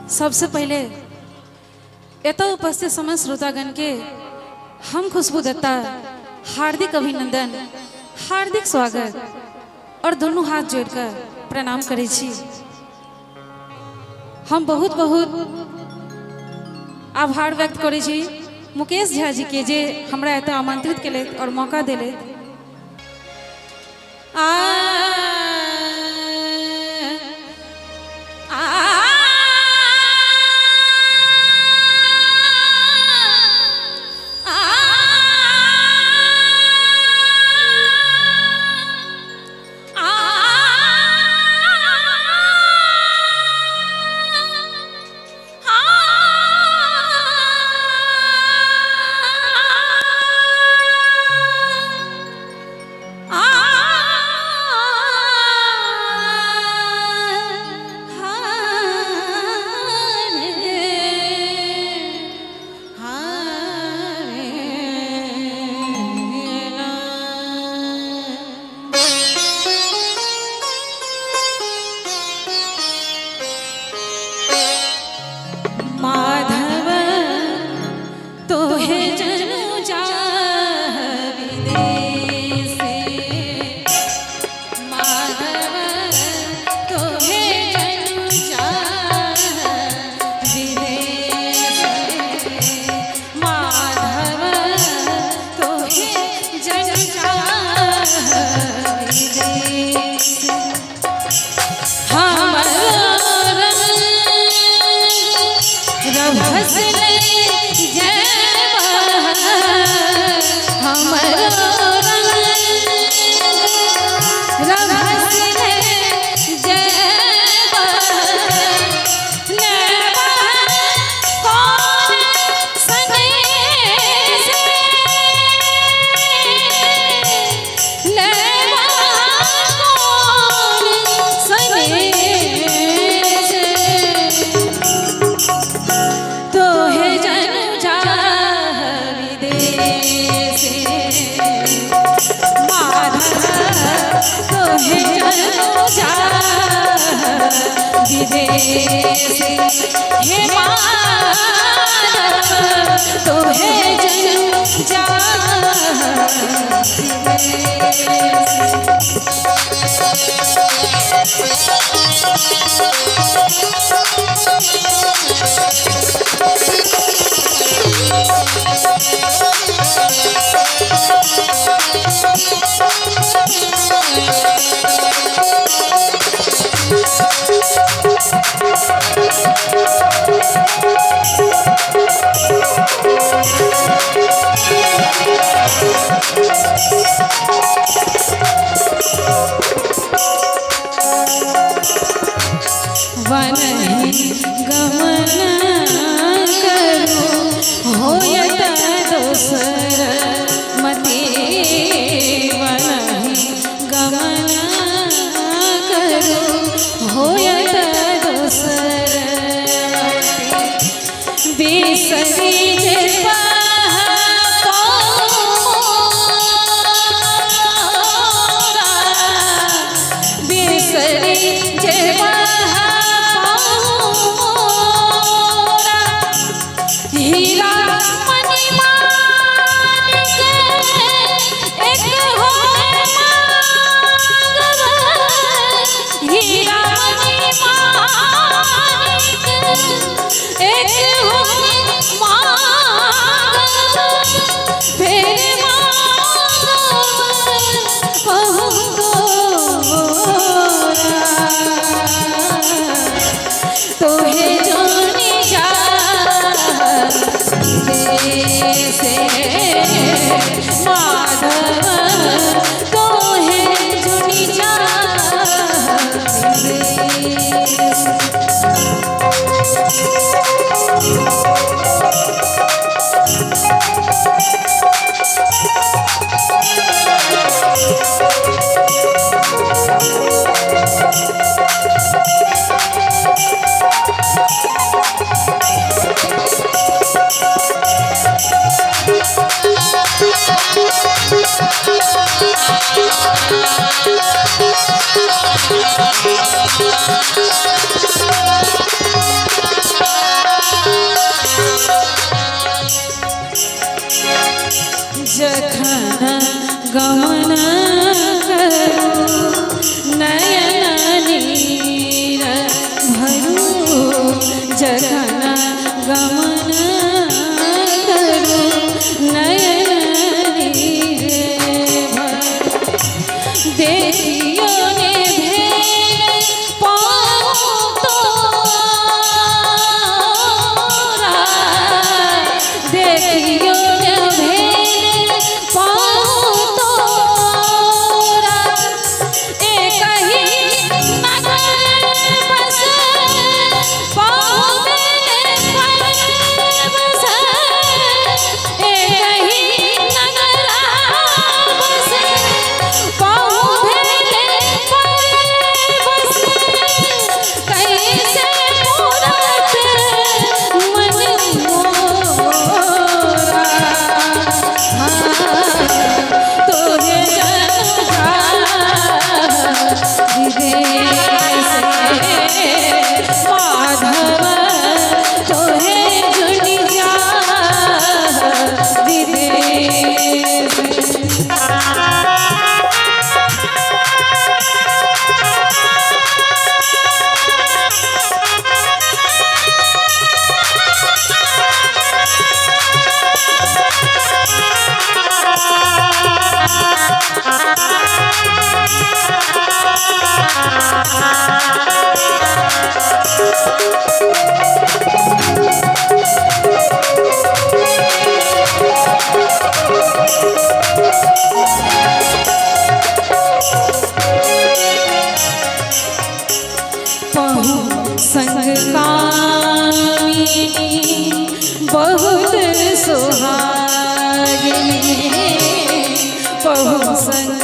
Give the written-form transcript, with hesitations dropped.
सबसे पहले एतऽ उपस्थित समस्त श्रोतागण के हम खुशबू दत्ता हार्दिक अभिनंदन, हार्दिक स्वागत और दोनों हाथ जोड़कर प्रणाम करै छी। हम बहुत बहुत आभार व्यक्त करै छी मुकेश झा जी के जे हमरा एतऽ आमंत्रित केलथि और मौका देलथि। आ माधव तोहे जनु जा विदेशे, माधव तोहे जनु जा विदेशे, माधव तोहे जनु जा विदेशे। हमर रभसले जय हमर रभसले जय कौन सने कौन सने तोहे जनु जा विदेशे, माधव तोहे जनु जा विदेशे, हे माधव तोहे जनु जा विदेशे। वनहि गमन करू होयत दोसर मति, वनहि गमन करू होयत दोसर मति, बिसरी जे बिसरी जे हीरा मणि मानिक एक हो मांगव, हीरा मणि मानिक एक हो मांगव, फिर मांगव पहु तोहे जोनी जा विदेशे, माधव तोहे जोनी जा विदेशे। जखन गमन करू नयन नीर भरू, जखन गमन करू नयन नीर भरू। देखियो ने भेल पाँव तोरा, देखियो ने भेल पाँव तोरा। एकहि नगर बस पाँव बस, एकहि नगर बस पाँव बस। कैसे पूरत मन मोरा, तोहे जन जा विदेश माधव, तोहे जुनि जा विदेश। पहु संग कामिनी बहुत सुहागिनी, पहु संग